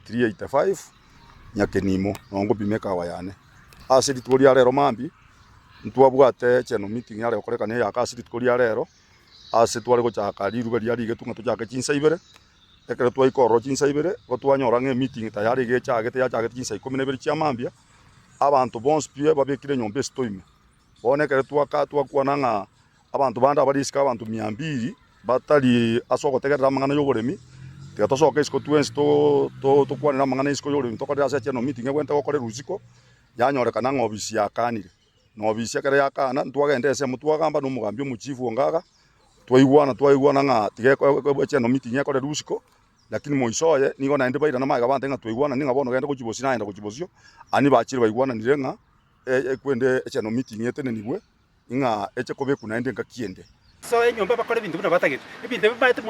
385 Nyakenimo, noo ngopima ekawa yane. Ase rituko ria rero mambia, ntwabwate echeno meeting yare gokorekana eyaka ase rituko ria rero, ase tware gochaka riruga riria rigetwe ng'a tochake chinsa ibere, ekero twaika ororo chinsa ibere, igo twanyora ng'a emeeting tayari iga echagete yachagete chinsa ikomi na ibere chia mambia, abanto bonsi pi babekire enyomba esito ime. Bono ekero twaka twakwana ng'a abanto bande abare isiko abanto mia mbiri, batari ase ogotegerera amang'ana y'oboremi, tiga tosoke isiko twensi to to tokwanere amang'ana isiko y'oboremi tokorere ase echeno meeting egwenerete gokorerwa isiko, yanyorekana ng'a obisi yakanire. Na obisi ekero yakana, ntwagenda ensemo twagamba na omogambi omochifu ongaga, twaigwana twaigwana ng'a tiga eko eko echeno meeting ekorerwe isiko, lakini moiso oye nigo naende bairana magega bantebia ng'a twaigwanani ng'a bono genda gochia bosio nagenda gochia bosio, aria bachire baigwananire ng'a ekwende echeno meeting etenenigwe. ng'a eche kobekwa naende engaki ende. Soa enyomba bakore ebinto buna batagete. Ebinto ebi mbaete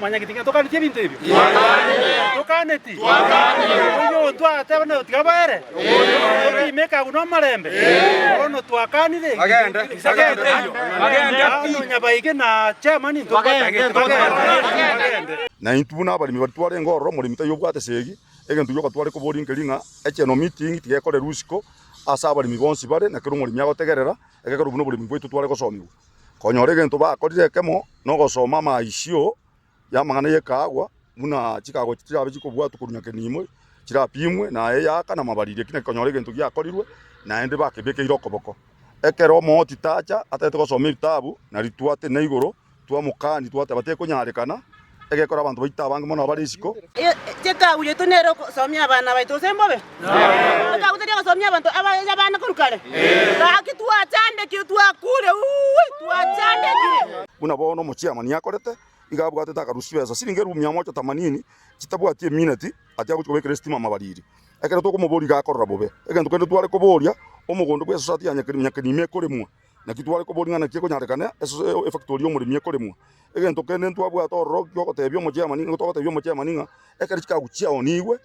mwanyagete ng'a tokaneti ebinto ebio? Tokaneti? Oyio twateba na tiga baere? Topime ekagu na omorembe? Bono twakanire Bono Nyabaige na chairman ntobwatagete bagende. Na intwe buna abaremi baria twarenge ororo, omoremi taiyo obwate esegi, egento gioka tware koboria nkeri ng'a echeno meeting tiga ekorerwe isiko ase abaremi bonsi bare, na kera omoremi agotegerera, egekero buna oboremi bwaito tware gosomigwa. Konyora egento bakorire ekemo, nogosoma amaisio y'amang'ana y'ekaagwa, buna chikaagwa chirabe chikobwatwa korwa nyakenimo, chirapimwe, na eyaka na amabariri. Eki naki konyora egento giakorirwe, naende bakebekeire okoboko. Ekero omooti tacha, atagete gosoma ebitabu, nario twatena igoro, Twamokania, twateba, Tekonyarekana, egekora abanto baito abange mono abare isiko. Chekagu yaito nere ogosomia abana baito, gose mbobe? Ekagu teri egosomia abanto abana korwa kare? Gaki twachandekire, twakure, uuwi, twachandekire. Buna bono omochiamani akorete, iga abwatete akarusia chibesa siringi elifu mia moja themanini chitabwati emineti, ati agochia kobekera esitima amabariri. Ekero tokomoboria iga akorora bobe. Egento kende tware koboria, omogondo bw'esosati ya nyakenimo ekoremwa. Naki tware koboria ng'a naki ekonyarekana efactory y'omoremi ekoremwa. Egento kende ntwabwate ororo giogotebia omochairman nigo togotebia omochairman ng'a ekero chikagu chiaonigwe,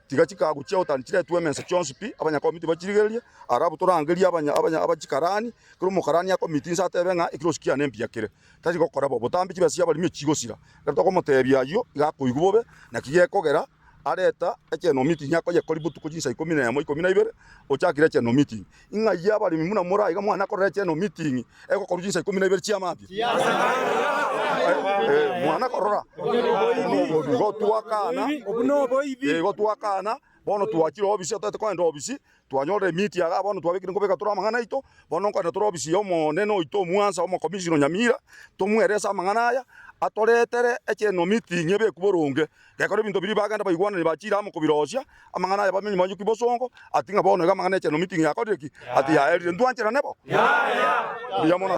tiga chikagu chiaotani chiretwe emesa chionsi pi, abanyakomiti bachirigererie, alafu torangerie abanya abanya abachikarani, ekero omokarani akomiti inse atebe ng'a ekirosi kiane mbuya kere. Tari gokora bo, botambe chibesa chiabaremi echigosira. Ekero tokomotebia ayio, iga akoigwa bobe, naki gekogera. Areta echeno meeting akoyekori botuko chinsa ikomi na emo ikomi na ibere ochakire echeno meeting. Ing'ai abaremi buna more aiga mwana akorera echeno meeting egokorwa chinsa ikomi na ibere chia mambia? Mwana korora igo twakana igo twakana bono twachire ofisi otagete kogenda ofisi Twanyorire emiti igaa bono twabekire nkobeka tore amang'ana aito, bono nkoenda tore ofisi y'omonene oito omwansa omokomishona o Nyamira, tomoerese amang'ana aya, atoretere echeno meeting ebekwe boronge. Gekora ebinto biria bagenda baigwanani bachire amo kobirosia, amang'ana aya bamenye manyuki bosongo, ati ng'a bono iga amang'ana echeno meeting yakorire ki? Ati yaerire. Ntwancherane bo? Mbuya mono.